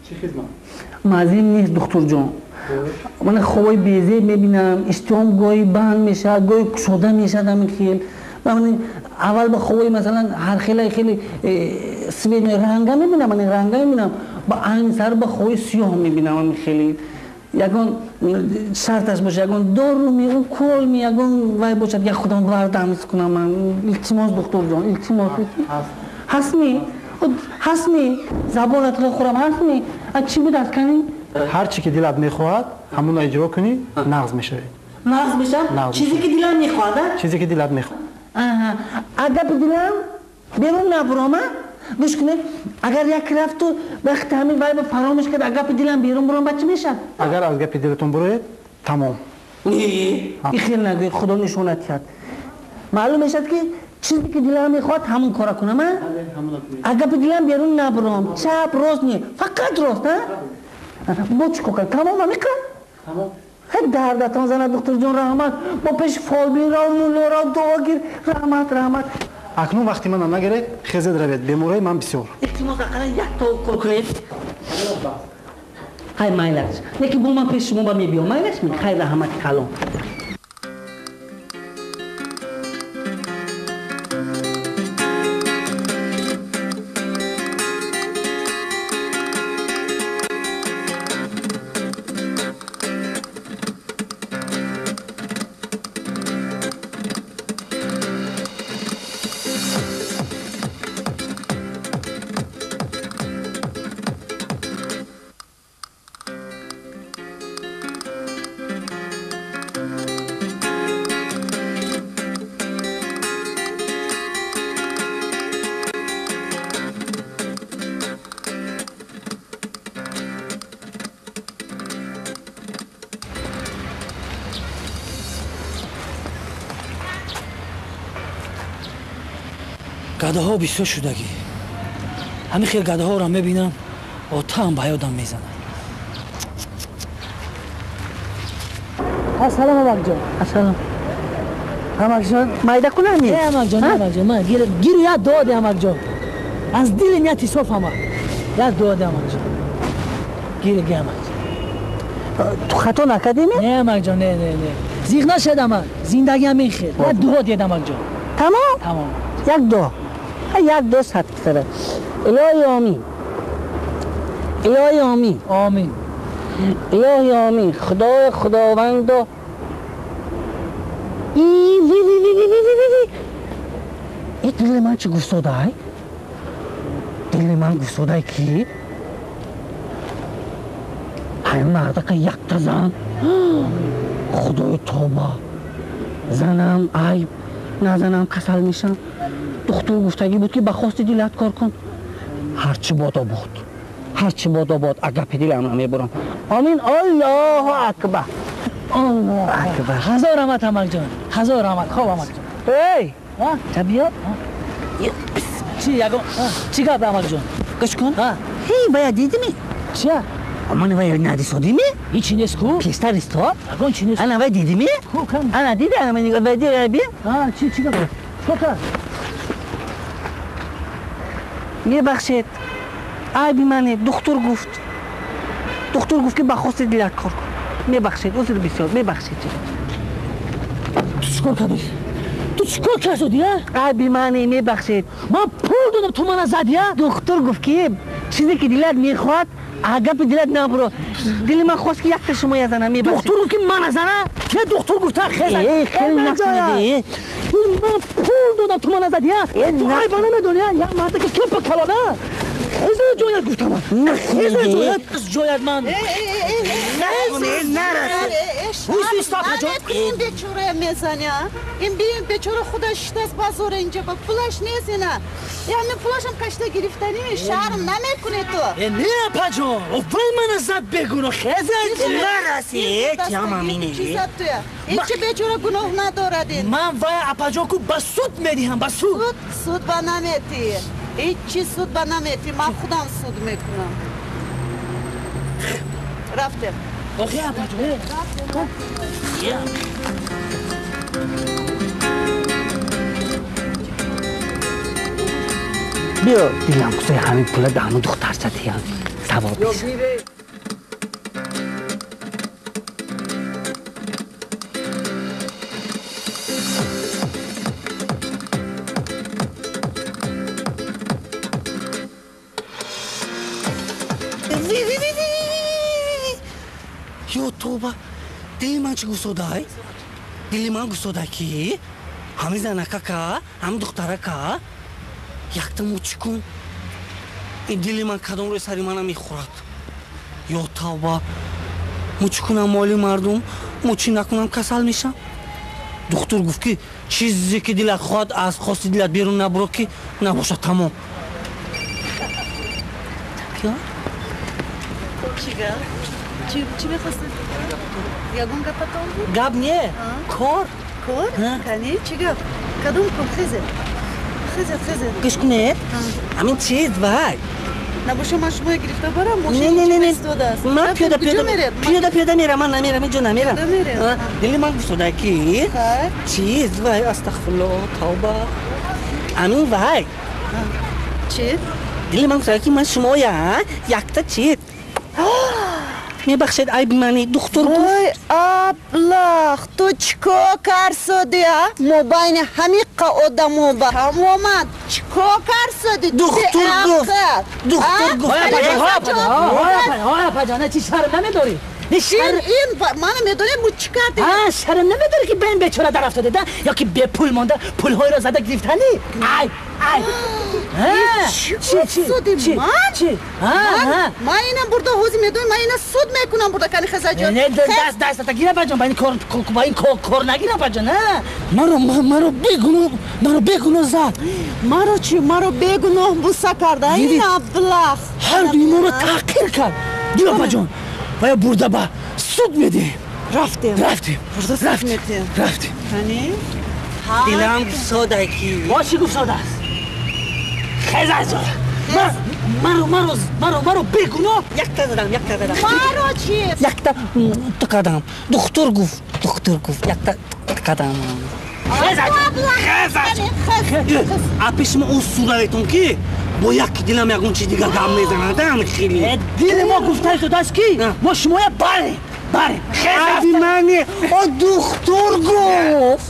Чӣ хизмат? Мазин нест, духтурҷон. Ман хобои безеб мебинам, иштиҳом гоҳи банд мешавад, гоҳи кушода мешавад ҳамин хел. Ман аввал ба хобои масалан ҳар хеле хеле свет ранга мебинам, ман ранга мебинам, ба айн сар ба хобои сиёҳ мебинам ҳамин хеле. Ягон шарташ бошад, ягон дору ми, укол ми, ягон вай бошад, як худам вардам кунам ман. Илтимос, духтурҷон, илтимос. Ҳастми? Ҳастми? Забонатро хӯрам, ҳастми? Чӣ буд аз кани? Ҳар чӣ ки дилат мехоҳад, ҳамонро иҷро кунӣ, нағз мешавӣ. Нағз мешавам? Чизе ки дилам мехоҳад, а? Чизе ки дилат мехоҳад. Аҳа. Агар дилам берун набурам, а? Гӯш кунед, агар як рафту вақти ҳамин вай ба фаромӯш кард, агар гапи дилам берун бурам, баъд чӣ мешавад? Агар аз гапи дилатон буроед, тамом. Не, ин хел нагӯед, Худо нишонат диҳад. Маълум мешавад ки чизе ки дилам мехоҳад, ҳамон кора кунам, а? Аз гапи дилам берун набурам, чап, рост не, фақат рост, а? Бо чӣ кор кардам? Тамом ҳамиқа? Тамом. Хеле дардатон занад, духтурҷон, раҳмат. Бо пеши фолбинро, муллоро дуо гир. Раҳмат, раҳмат. Акнун вақти мана нагиред, хезед равед, беморои ман бисёр. Илтимос, ақаллан якта укол кунед. Хай, майлаш. Лекин бо ман пеши шумо ба мебиём, майлаш ми? Хай, раҳмати калон. Гадаҳо бисёр шудагӣ. Ҳамин хел гадаҳоро мебинам, отаам ба ёдам мезанад. Ассалом, амакҷон. Ассалом. Амакҷон, майда кунам? Не, амакҷон, не, амакҷон, ман гиру як дуо де, амакҷон. Аз дили нияти соф, амак. Як дуо де, амакҷон. Гиру ги, амакҷон. Ту хато накардӣ? Не, амакҷон, не, не, не. Зиғ нашед, амак. Зиндагӣ ҳамин хел. Як дуо дед, амакҷон. Тамом? Тамом. Як дуо. Як дуо сад кара. Илоҳи омин. Илоҳи омин. Омин. Илоҳи омин. Худои Худовандо. И ви ви ви ви ви ви ви. И дили ман чӣ гуфтодай? Дили ман гуфтодай ки? Ҳай мардака якта зан. Худои тоба. Занам айб, назанам касал мешам. Духтур гуфтагӣ буд ки ба хости дилат кор кун. Ҳарчи бодо бод, ҳарчи бодо бод, а гапи дилам намебурам. Омин. Аллоҳу акбар. Аллоҳу акбар. Ҳазор раҳмат, амакҷон. Ҳазор раҳмат. Хоб, амакҷон. Эй, табиат. Чӣ ягон чӣ гап, амакҷон? Гӯш кун. Ҳей, бая дидими? Чия? Ман вай надисодими? Ҳичи нест ку? Пештар истод. Ягон чи нест. Ана вай дидими? Ку кам? Ана диди, ана ман вай диди, би? Чӣ чӣ гап? Чӣ кард? Мебахшед, айби мане, духтур гуфт. Духтур гуфт ки ба хости дилат кор кун. Мебахшед, узр бисёр, мебахшед. Ту чӣ кор кардӣ? Ту чӣ кор кардӣ, а? Айби мане, мебахшед. Ман пул додам, ту мана задӣ, а? Духтур гуфт ки чизе ки дилат мехоҳад, а гапи дилат набуро. Дили ман хост ки якта шумо язана, мебахшед. Духтур гуфт ки мана зана? Ке духтур гуфта? Хеза. Э, хеле нақш. Ман пул додам, ту мана задӣ, а? Ту айба намедонӣ, а? Як марда ки кепа калона. Хеза ҷоят гуфтам. Хеза ҷоят, ҷоят ман. Ин бечора мезани, а? Ин бечора худаш шитаст базора инҷа, ба пулаш нест ина. Яъне пулашам кашта гирифтанӣ, шарм намекунӣ ту. Э, не, апаҷон, вай мана зад бегуноҳ, хеза. Нараси, ҷамам ине. Чӣ зад туя? Ин чи бечора гуноҳ надорад ин? Ман вай апаҷон ку ба суд медиҳам, ба суд. Суд, суд ба наметӣ. Ҳеҷ суд ба наметӣ, ман худам суд мекунам. Рафтем. Охи, апаҷон. Биё, дилам кусои ҳамин пула да ҳамун духтарча диҳам. Савоб. Ё тоба, дили ман чӣ гуфтодай? Дили ман гуфтодай ки ҳами занакака, ҳами духтарака якта мучи кун. Ин дили ман кадом рӯи сари мана мехӯрад. Ё тавба, мучи кунам моли мардум, мучи накунам касал мешам. Духтур гуфт ки чизе ки дилат хоҳад аз хости дилат берун набуро ки набошад тамом. Чӣ гап? Чӣ мехостед? Ягон гапатон буд? Гап не, кор. Кор? Кани, чӣ гап? Кадом кор? Хезе. Хезе, хезе. Гӯш кунед, ҳамин чиз вай. Набоша ман шумоя гирифта барам, Не, не, не, не. Ман пиёда пиёда пиёда пиёда мерам, ман намерам, инҷо намерам. Дили ман гуфтода ки чиз вай, астағфирулло, тавба. Ҳамин вай. Чӣ? Дили ман гуфтода ки ман шумоя якта чиз. Мебахшед, айби мани, духтур гуфт. Ой, аблах, ту чӣ кор карсоди, а? Мобайни ҳамиқа одамо ба тамоман чӣ кор карсоди? Духтур гуфт. Духтур гуфт. Ой, апаҷон, чӣ шарм намедорӣ? Ин мана медонем мо чӣ кардем? А, шарм намедорӣ ки ба ин бечора дар афтода, да? Ё ки бепул монда пулҳоеро зада гирифтанӣ? Ай, ай. Чӣ гуфтоди ман? Ман инам бурда ҳозир медонем, ман ина суд мекунам бурда кани хезаҷон. Не, даст даст гир апаҷон, ба ин кор ба ин кор нагир апаҷон, а? Маро бегуноҳ, маро бегуноҳ зад. Маро чӣ? Маро бегуноҳ буса карда. Ин аблах. Ҳар дуи моро таҳқир кард. Дил апаҷон, вая бурда ба суд медиҳем. Рафтем. Рафтем. Бурда суд медиҳем. Рафтем. Кани? Дилам гуфтода ки. Бо чӣ гуфтодааст? Хезаҷон. Маро бегуноҳ якта задам, якта задам. Маро чӣ? Якта тукадам. Духтур гуфт, духтур гуфт, якта тукадам. Хезаҷон. Хезаҷон. А пеши мо он сураветон ки бо як дилам ягон чиз дигар гап мезанад, хеле. Дили мо гуфта шудааст ки мо шумоя барем, барем. Айби мани, о духтур гуфт.